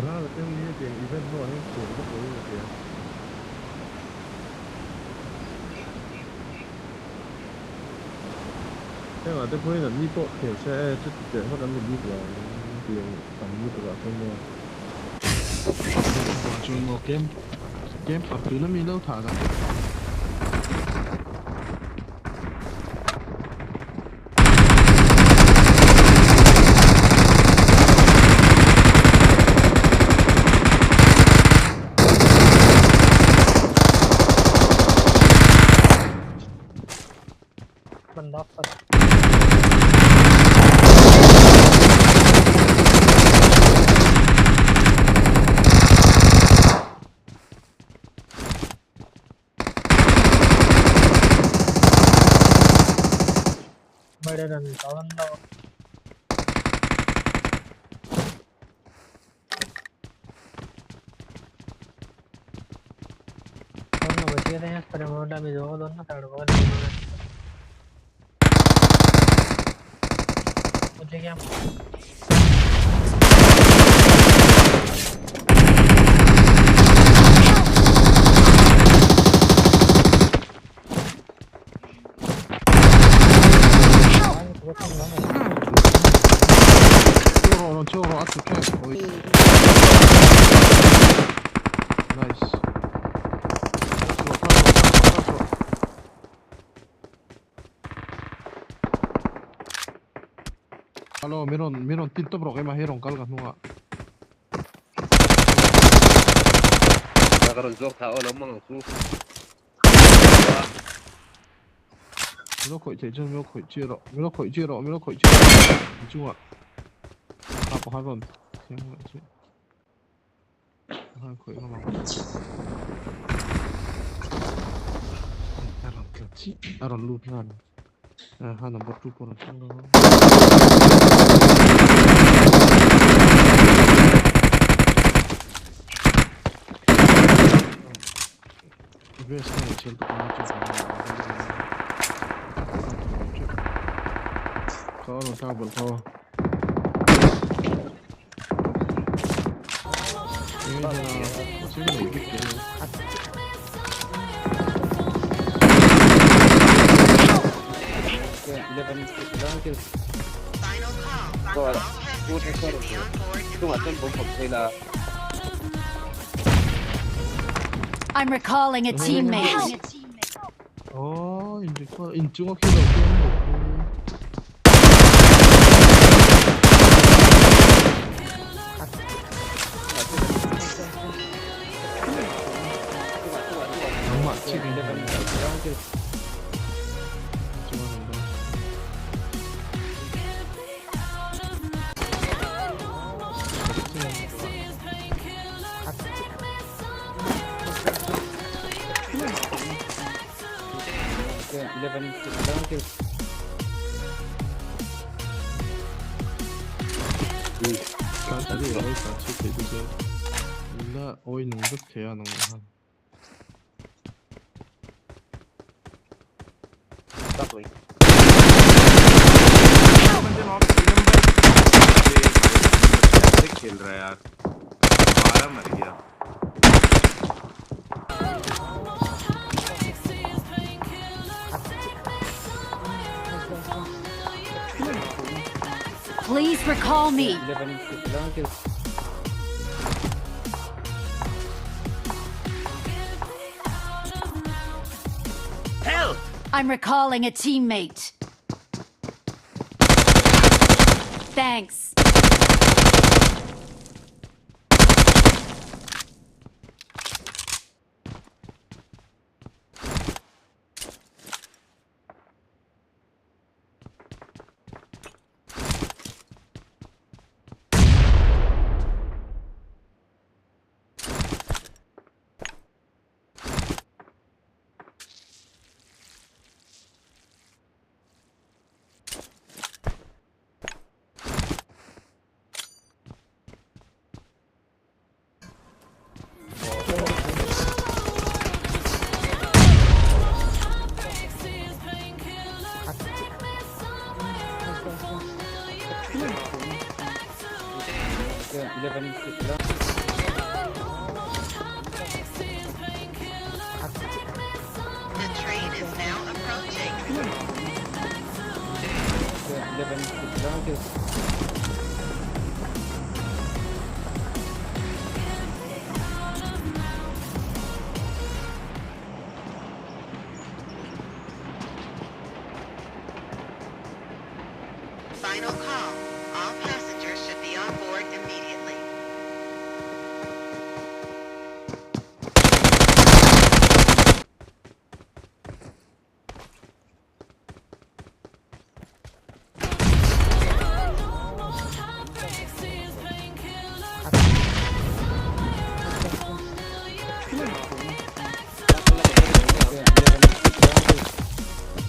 Ral a teng hi hetiang event ho ah hian khel vak lo in a hria. Hengah te pawhin an ni pawh khel se e chuti teh vak an ni bik lo ang tiang tam lutuk ah chuan maw. Chuvang chuan maw game game par tuna mi lo thah dah. बंदा पर बड़े रन का बंदा दोनों बच गए थे पर मोटा भी दो दोनों थर्ड बॉल मुझे क्या Choro choro at check. Oi. Nice. Hello, meron meron tinto bro kay mahiron kal ka nunga. Nakaroon zok tao lo mang su. Melo khoi che chen melo khoi che ro melo khoi che ro melo khoi che. Chunga. A pakhat rawn thleng leh chiah. A khawih ngam ang. A rawn tla chiah a rawn lut nghal. Ha number 2 pawh a rawn thleng nghal. Vest ka nei chel tuk a chu Kha rawn thlak belh kha aw. I'm recalling a teammate. Oh, in recall in chung a khi lo khi an bawk khi. Nangmah chiah in chung a rawn dawn. La awi nung vek thei a nang han. खेल रहा है यार बारह मर गया। Please recall me. Help! I'm recalling a teammate. Thanks. 11 11. is now approaching. Final call. All passengers should be on board immediately.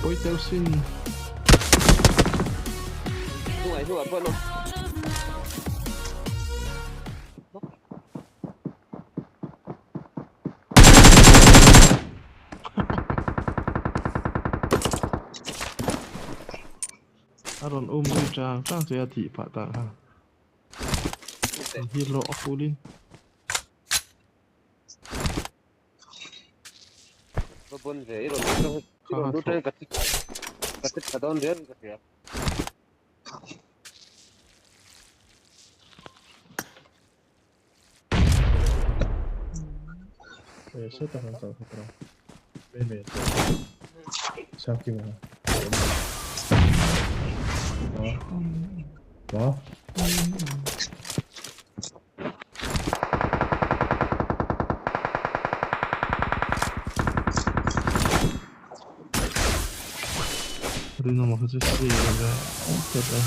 Poi teu sin. A rawn um zui chang chang che a thih phah ta kha. An hi hlawh a fulin. Kha thlawh. Eh, seta kan kal kha tara. Me me. Saki ma. Ma. Ma. Rino ma kha chu se la. Ta ta.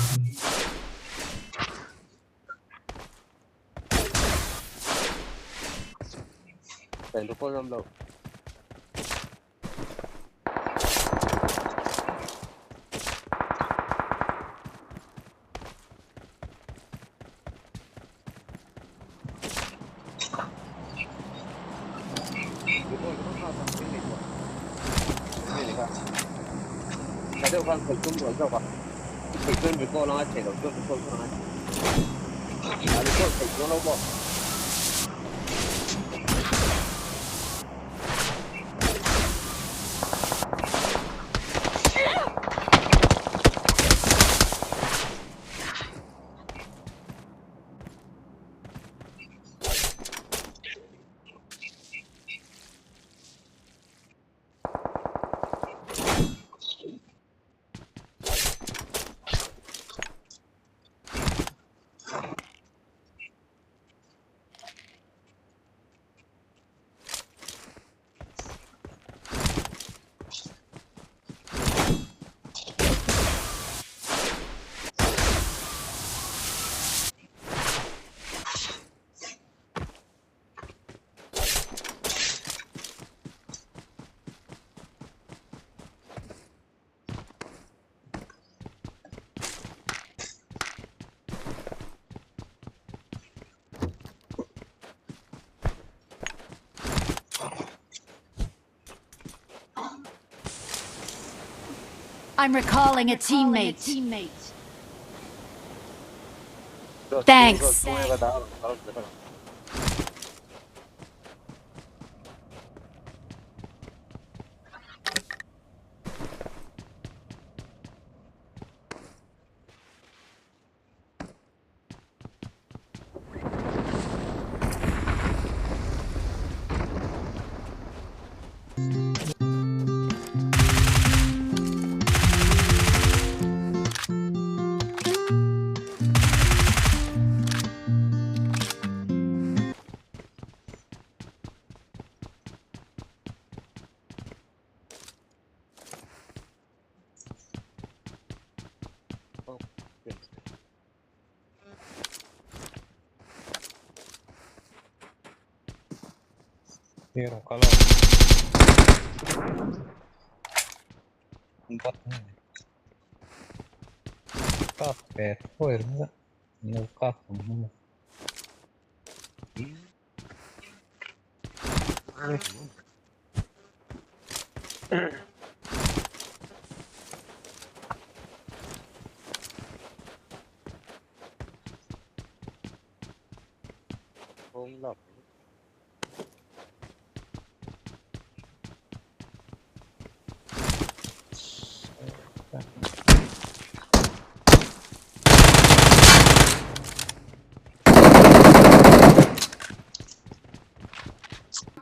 I'm recalling a teammate. Thanks.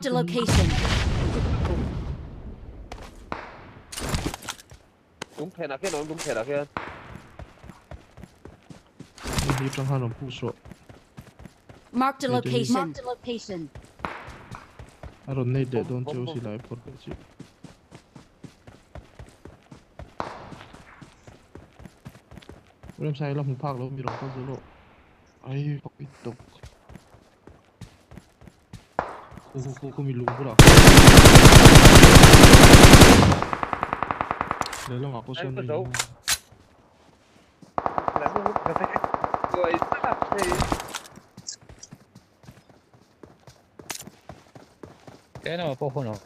a location. Lung phenah khian a awm lung phenah khian. Hei hi tang khan rawn push rawh. Marked a location. Marked a location. A rawn nei leh dawn cheu silai phawrh leh chiah. Remsai la hmu phak lo mi rawn kal zel aw. Ai pawi tawk. Khu khu khu khu mi lung bulah. Lehlamah pawh sawn mi Kena pawh hun awm.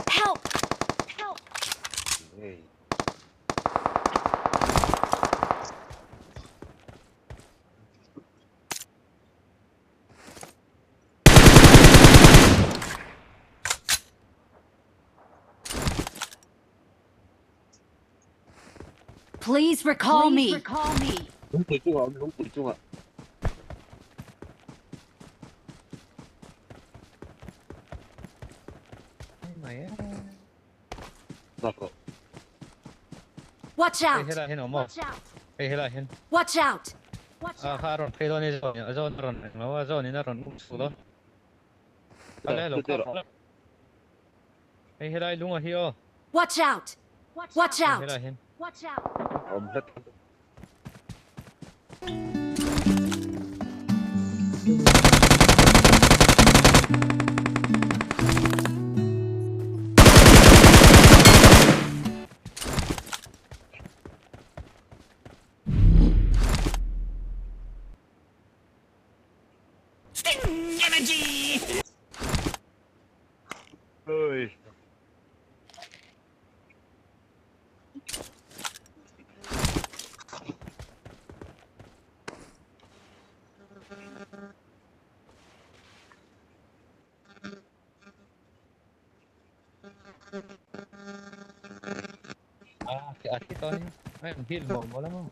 Help! Help! Please recall me. Recall me. Lungpui chungah awm lungpui chungah. Watch out! Hei helai hian awm aw. Hei helai hian. Watch out! Ah kha a rawn phei dawn i zawn a zawn a rawn englo a zawn in a rawn um chhuk dawn. Ale lo kha. Hei helai lunga hi aw. Watch out! Watch out! Hei helai hian. Watch out! Awm hlat. Sting energy! Oi. Ah, a thi tawh ni. Ai an heal mawlh mawlh a maw.